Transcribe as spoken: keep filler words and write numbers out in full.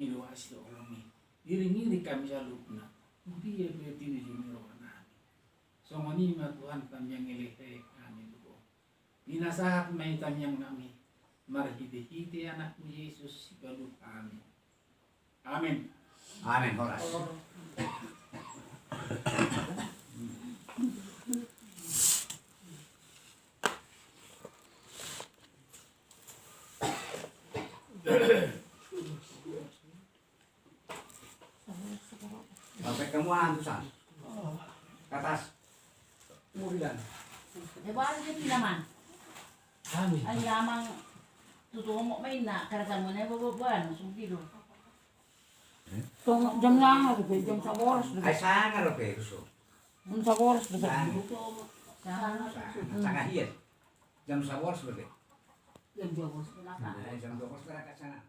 do asi do holong i. Iring-iring hami saluhutna. Dia pe tinjung ni roha nami. Songon i ma Tuhan, tangiang ni lehonami tu Ho. Pinasahat ma i tangiang nami. Marhite-hite Anakmu Jesus Sipalua hami. Amen. Amen. Horas. Sampai kamu antusan. Katas. Mau bilang. Ya, baru dia pindah, Man. Kami. Ai amang tutu omok main na, karena kamu na bawa-bawa, langsung tidur. Tong jam lima dope, jam sabolas dope. Ai sanga dope, Ruso. Jam sabolas dope. Sanga. Sanga. Sanga hian. Jam sabolas dope. Jam dua belas. Nah, jam dua belas berangkat sana.